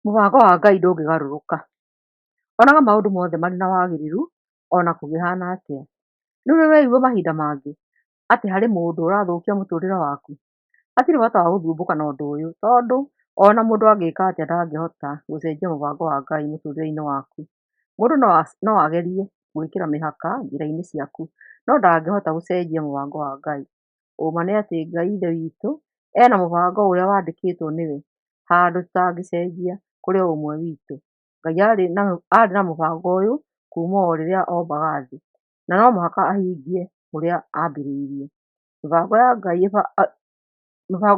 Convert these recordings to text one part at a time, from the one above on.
Mũbango wa Ngai ndũngĩgarũrũka. Onaga maũndũ mothe marĩ na wagĩrĩru ona kũngĩhana atĩa. Nĩ ũrĩ weigua mahinda mangĩ atĩ harĩ mũndũ ũrathũkia mũtũrĩre waku? Hatirĩ bata wa gũthumbũka na ũndũ ũyũ tondũ ona mũndũ angĩka atĩa ndangĩhota gũcenjia mũbango wa Ngai mũtũrĩre-inĩ waku. Mũndũ no agerie gwĩkĩra mĩhaka njĩra-inĩ ciaku no ndangĩhota gũcenjia mũbango wa Ngai. Ũma nĩ atĩ Ngai ithe witũ ena mũbango ũrĩa wandĩkĩtwo nĩwe handũ tũtangĩcenjia kũrĩ o ũmwe witũ. Ngai arĩ na mũbango ũyũ kuma o rĩrĩa ombaga thĩ, na no mũhaka ahingie ũrĩa ambĩrĩirie. Mĩbango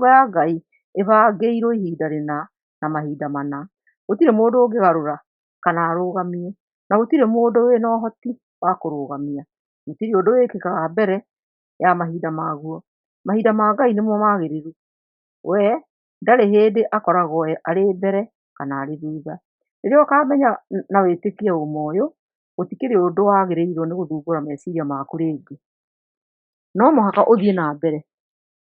ya Ngai ĩbangĩirwo ihinda rĩna na mahinda mana. Gũtirĩ mũndũ ũngĩgarũra kana arũgamie, na gũtirĩ mũndũ wĩna ũhoti wa kũrũgamia. Gũtirĩ ũndũ wĩkĩkaga mbere ya mahinda maguo. Mahinda ma Ngai nĩmo magĩrĩru. We ndarĩ hĩndĩ akoragwo arĩ mbere kana arĩ thutha. Rĩrĩa ũkamenya na wĩtĩkie ũma ũyũ, gũtikĩrĩ ũndũ wagĩrĩirwo nĩ gũthumbũra meciria maku rĩngĩ. No mũhaka ũthiĩ na mbere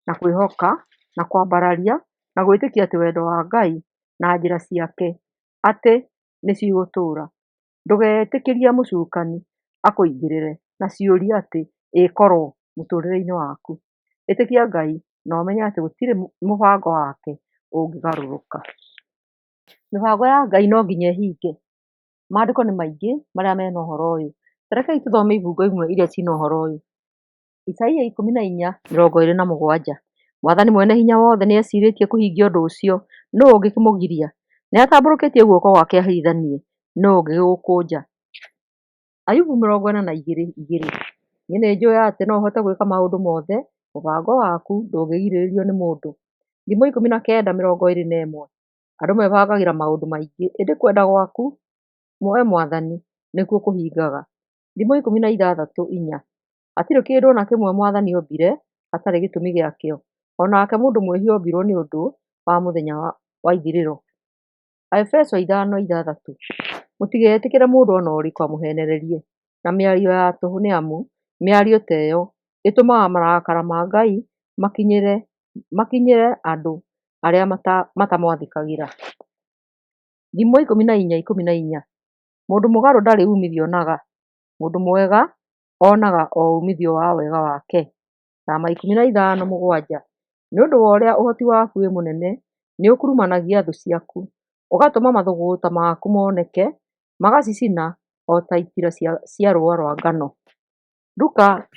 na kwĩhoka na kwambararia na gwĩtĩkia atĩ wendo wa Ngai na njĩra ciake atĩ nĩcigũtũũra. Ndũgetĩkĩrie mũcukani akũingĩrĩre na ciũria atĩ ĩ korwo mũtũrĩre-inĩ waku. Ĩtĩkia Ngai na ũmenye atĩ gũtirĩ mũbango wake ũngĩgarũrũka. Mĩbango ya Ngai no nginya ĩhinge. Maandĩko nĩ maingĩ marĩa mena ũhoro ũyũ. Ta rekei tũthome ibungo imwe iria ciĩna ũhoro ũyũ. Isaia 14:27. Mwathani Mwene-Hinya-Wothe nĩecirĩtie kũhingia ũndũ ũcio, nũũ ũngĩkĩmũgiria? Nĩatambũrũkĩtie guoko gwake aherithanie, nũũ ũngĩgũkũnja? Ayubu 42:2. Niĩ nĩnjũũĩ atĩ no ũhote gwĩka maũndũ mothe, mũbango waku ndũngĩgirĩrĩrio nĩ mũndũ. Thimo 19:21. Andũ mebangagĩra maũndũ maingĩ, ĩndĩ kwenda gwaku, Wee Mwathani, nĩkuo kũhingaga. Thimo 16:4. Hatirĩ kĩndũ o na kĩmwe Mwathani ombire hatarĩ gĩtũmi gĩakĩo, o nake mũndũ mwĩhia ombirwo nĩ ũndũ wa mũthenya wa ithirĩro. Aefeso 5:6. Mũtigetĩkĩre mũndũ o na ũrĩkũ amũheenererie na mĩario ya tũhũ, nĩ amu mĩario ta ĩyo ĩtũmaga marakara ma Ngai makinyĩre andũ arĩa matamwathĩkagĩra. Thimo 14:14. Mũndũ mũgarũ ndarĩ uumithio onaga, mũndũ mwega onaga o uumithio wa wega wake. Thama 15:7. Nĩ ũndũ wa ũrĩa ũhoti waku wĩ mũnene, nĩũkurumanagia thũ ciaku, ũgatũma mathũgũta maku moneke, magacicina o ta itira cia rũũa rwa ngano. Luka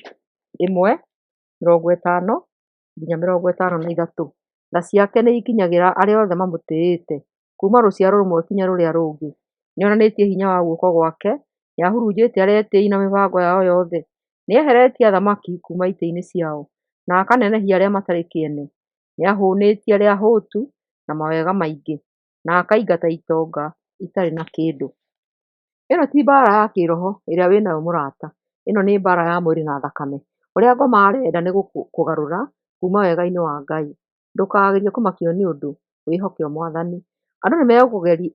1:50-53. Tha ciake nĩikinyagĩra arĩa othe mamũtĩĩte, kuuma rũciaro rũmwe kinya rũrĩa rũngĩ. Nĩonanĩtie hinya wa guoko gwake, nĩahurunjĩte arĩa etĩĩi na mĩbango yao yothe. Nĩeheretie athamaki kuuma itĩ-inĩ ciao, na akanenehia arĩa matarĩ kĩene. Nĩahũũnĩtie arĩa ahũtu na mawega maingĩ, na akaingata itonga itarĩ na kĩndũ. Ĩno ti mbaara ya kĩroho ĩrĩa wĩnayo mũrata, ĩno nĩ mbaara ya mwĩrĩ na thakame. Ũrĩa ngoma arenda nĩ gũkũgarũra kuma wega-inĩ wa Ngai. Ndũkagerie kũmakio nĩ ũndũ, wĩhoke o Mwathani. Andũ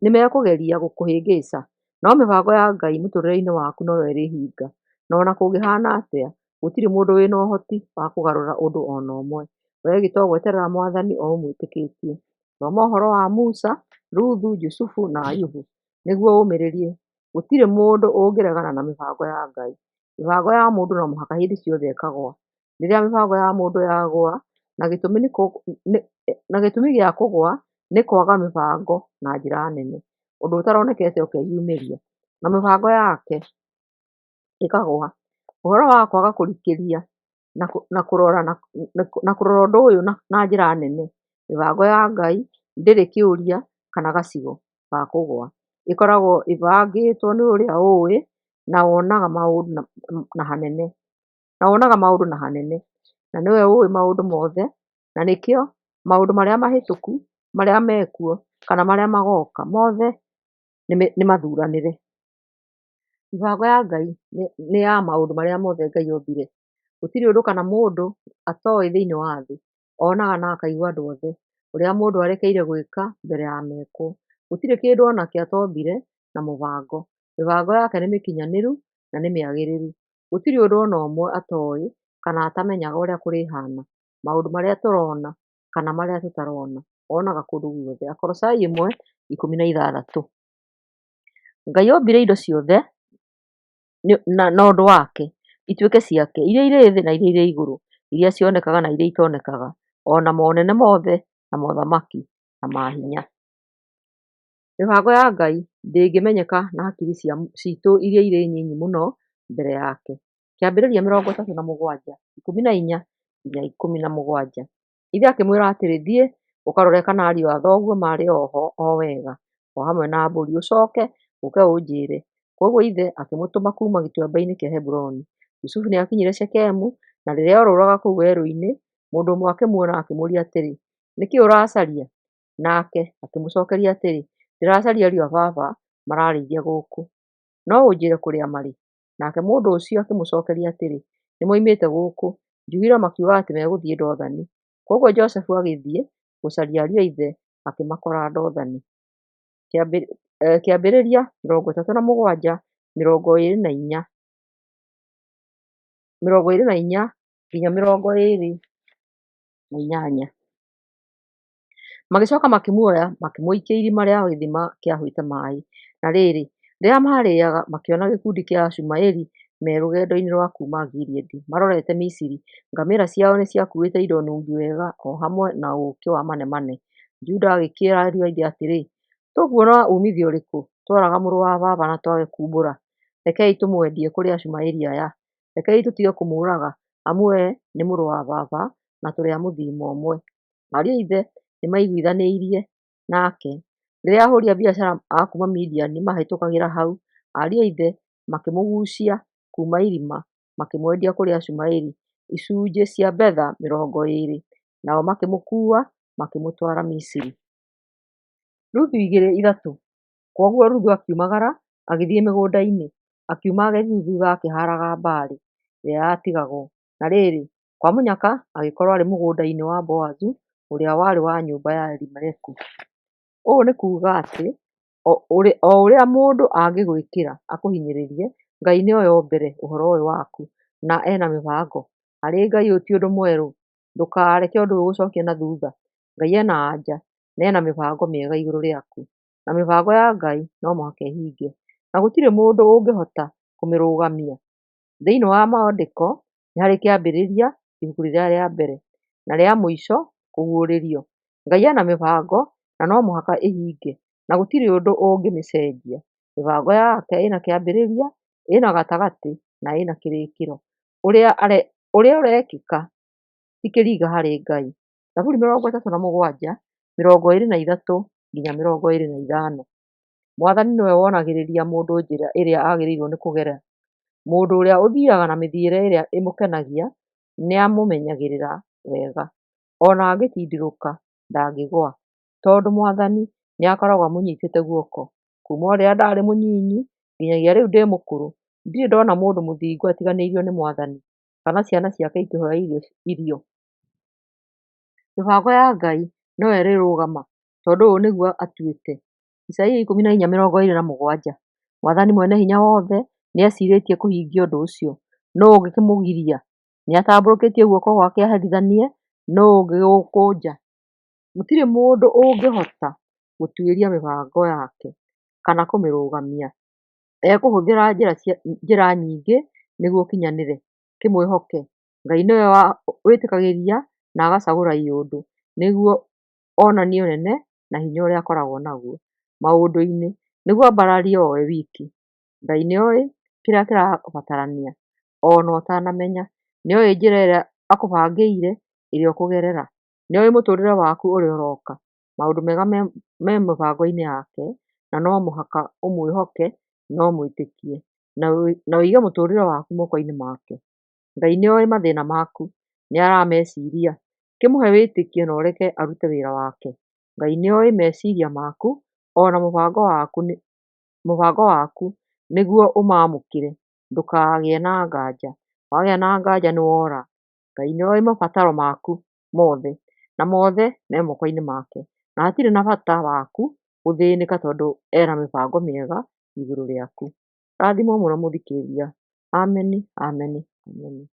nĩmekũgeria gũkũhĩngĩca, no mĩbango ya Ngai mũtũrĩre-inĩ waku noyo ĩrĩhinga. Na ona kũngĩhana atĩa, gũtirĩ mũndũ wĩna ũhoti wa kũgarũra ũndũ ona ũmwe. We gĩto gweterera Mwathani o ũmwĩtĩkĩtie. Thoma ũhoro wa Musa, Ruthu, Jusufu na Ayubu nĩguo ũmĩrĩrie. Gũtirĩ mũndũ ũngĩregana na mĩbango ya Ngai. Mĩbango ya mũndũ no mũhaka hĩndĩ ciothe ĩkagũa. Rĩrĩa mĩbango ya mũndũ yagũa, na gĩtũmi gĩa kũgũa nĩ kwaga mĩbango na njĩra nene, ũndũ ũtaronekete ũkeyumĩria, na mĩbango yake ĩkagũa. Ũhoro wa kwaga kũrikĩria na kũrora ũndũ ũyũ na njĩra nene, mĩbango ya Ngai ndĩrĩ kĩũria kana gacigo ga kũgũa. Ĩkoragwo ĩbangĩtwo nĩ ũrĩa ũĩ na wonaga maũndũ na hanene, na nĩwe ũĩ maũndũ mothe, na nĩkĩo maũndũ marĩa mahĩtũku, marĩa mekuo, kana marĩa magoka, mothe nĩmathuranĩre. Mĩbango ya Ngai nĩ ya maũndũ marĩa mothe Ngai ombire. Gũtirĩ ũndũ kana mũndũ atoĩ thĩinĩ wa thĩ. Onaga na akaigua andũ othe, ũrĩa mũndũ arekeire gwĩka mbere ya mekwo. Gũtirĩ kĩndũ onakĩ atombire na mũbango. Mĩbango yake nĩ mĩkinyanĩru na nĩ mĩagĩrĩru. Gũtirĩ ũndũ ona ũmwe atoĩ kana atamenyaga ũrĩa kũrĩhana. Maũndũ marĩa tũrona kana marĩa tũtarona, onaga kũndũ guothe. Akolosai 1. 16. Ngai ombire indo ciothe na ũndũ wake, ituĩke ciake, iria irĩ thĩ na iria irĩ igũrũ, iria cionekaga na iria itonekaga, o na monene mothe na mothamaki na maahinya. Mĩbango ya Ngai ndĩngĩmenyeka na hakiri ciitũ iria irĩ nyinyi mũno mbere yake. Kĩambĩrĩria 37:14-17. Ithe akĩmwĩra atĩrĩ, Thiĩ ũkarore kana ariũ a thoguo marĩ o ho o wega, o hamwe na mbũri, ũcoke ũũke ũnjĩĩre. Kwoguo ithe akĩmũtũma kuuma gĩtuamba-inĩ kĩa Hebironi. Jusufu nĩ aakinyire Shekemu, na rĩrĩa oorũraga kũu werũ-inĩ, mũndũ ũmwe akĩmuona akĩmũũria atĩrĩ, Nĩ kĩĩ ũracaria? Nake akĩmũcookeria atĩrĩ, Ndĩracaria ariũ a baba, mararĩithia gũkũ. No ũnjĩĩre kũrĩa marĩ? Nake mũndũ ũcio akĩmũcookeria atĩrĩ, Nĩmoimĩte gũkũ. Njiguire makiuga atĩ megũthiĩ Dothani. Kwoguo Jusufu agĩthiĩ gũcaria ariũ a ithe, akĩmakora Dothani. Kĩambĩrĩria 37:24 24-28. Magĩcoka makĩmuoya makĩmũikia irima rĩa gĩthima kĩahũĩte maĩ. Na rĩrĩ, rĩrĩa maarĩĩaga, makĩona gĩkundi kĩa Aishumaeli me rũgendo-inĩ rwa kuuma Gileadi marorete Misiri. Ngamĩra ciao nĩ ciakuuĩte indo nungi wega o hamwe na ũũkĩ wa manemane. Juda agĩkĩĩra ariũ a ithe atĩrĩ, Tũkuona uumithio ũrĩkũ tworaga mũrũ wa baba na twage kuumbũra? Rekei tũmwendie kũrĩ Aishumaeli aya. Rekei tũtige kũmũũraga, amu we nĩ mũrũ wa baba na tũrĩ a mũthiimo ũmwe. Ariũ a ithe nĩmaiguithanirie nake. Rĩrĩa ahũri a biacara a kuuma Midiani maahĩtũkagĩra hau, ariũ a ithe makĩmũguucia kuuma irima, makĩmwendia kũrĩ Aishumaeli icunjĩ cia betha 20, nao makĩmũkuua makĩmũtwara Misiri. Ruthu 2:3 Kwoguo Ruthu akiumagara agĩthiĩ mĩgũnda-inĩ, akiuma agethi thutha akĩhaaraga mbaarĩ ĩrĩa yatigagwo. Na rĩrĩ, kwa-mũnyaka agĩkorwo arĩ mũgũnda-inĩ wa Boazu, ũrĩa warĩ wa nyũmba ya Elimeleku. Ũũ nĩ kuuga atĩ o ũrĩa mũndũ angĩgwĩkĩra akũhinyĩrĩrie, Ngai nĩoĩ o mbere ũhoro ũyũ waku na ena mĩbango. Harĩ Ngai ũyũ ti ũndũ mwerũ. Ndũkareke ũndũ ũyũ ũgũcokie na thutha. Ngai ena anja na ena mĩbango mĩega igũrũ rĩaku. Na mĩbango ya Ngai no mũhaka ĩhinge, na gũtirĩ mũndũ ũngĩhota kũmĩrũgamia. Thĩinĩ wa Maandĩko nĩ harĩ Kĩambĩrĩria, ibuku rĩrĩa rĩa mbere, na rĩa mũico Kũguũrĩrio. Ngai ena mĩbango na no mũhaka ĩhinge na gũtirĩ ũndũ ũngĩmĩcenjia. Mĩbango yake ĩna kĩambĩrĩria, ĩna gatagatĩ na ĩna kĩrĩkĩro. Ũrĩa ũrekĩka ti kĩringa harĩ Ngai. Thaburi 37:23-25. Mwathani nĩwe wonagĩrĩria mũndũ njĩra ĩrĩa agĩrĩirwo nĩ kũgera, mũndũ ũrĩa ũthiiaga na mĩthiĩre ĩrĩa ĩmũkenagia nĩamũmenyagĩrĩra wega. O na angĩtindirũka, ndangĩgũa, tondũ Mwathani nĩakoragwo amũnyiitĩte guoko. Kuuma o rĩrĩa ndaarĩ mũnyinyi nginyagia rĩu ndĩ mũkũrũ, ndirĩ ndona mũndũ mũthingu atiganĩirio nĩ Mwathani, kana ciana ciake ikĩhooya irio. Mĩbango ya Ngai noyo ĩrĩrũgama, tondũ ũũ nĩguo atuĩte. Isaia 14:27. Mwathani Mwene-Hinya-Wothe nĩecirĩtie kũhingia ũndũ ũcio, nũũ ũngĩkĩmũgiria? Nĩatambũrũkĩtie guoko gwake aherithanie, nũũ ũngĩgũkũnja? Gũtirĩ mũndũ ũngĩhota gũtuĩria mĩbango yake kana kũmĩrũgamia. Ekũhũthĩra njĩra nyingĩ nĩguo ũkinyanĩre. Kĩmwĩhoke. Ngai nĩwe wĩtĩkagĩria na agacagũra iũndũ nĩguo onanie ũnene na hinya ũrĩa akoragwo naguo maũndũ-inĩ nĩguo ambarario o we wiki. Ngai nĩoĩ kĩrĩa kĩrabatarania ona ũtanamenya. Nĩoĩ njĩra ĩrĩa akũbangĩire ĩrĩa ũkũgerera. Nĩoĩ mũtũrĩre waku ũrĩa ũroka. Maũndũ mega me mĩbango-inĩ yake na no mũhaka ũmwĩhoke na ũmwĩtĩkie na ũige mũtũrĩre waku moko-inĩ make. Ngai nĩoĩ mathĩna maku, nĩarameciria. Kĩmũhe wĩtĩkio na ũreke arute wĩra wake. Ngai nĩoĩ meciria maku ona mũbango waku nĩguo ũmamũkĩre. Ndũkagĩe na nganja, wagĩa na nganja nĩwora. Ngai nĩoĩ mabataro maku mothe, na mothe me moko-inĩ make, na hatirĩ na bata waku gũthĩnĩka tondũ ena mĩbango mĩega igũrũ rĩaku. Rathimwo mũno mũthikĩrĩria. Ameni, ameni, ameni.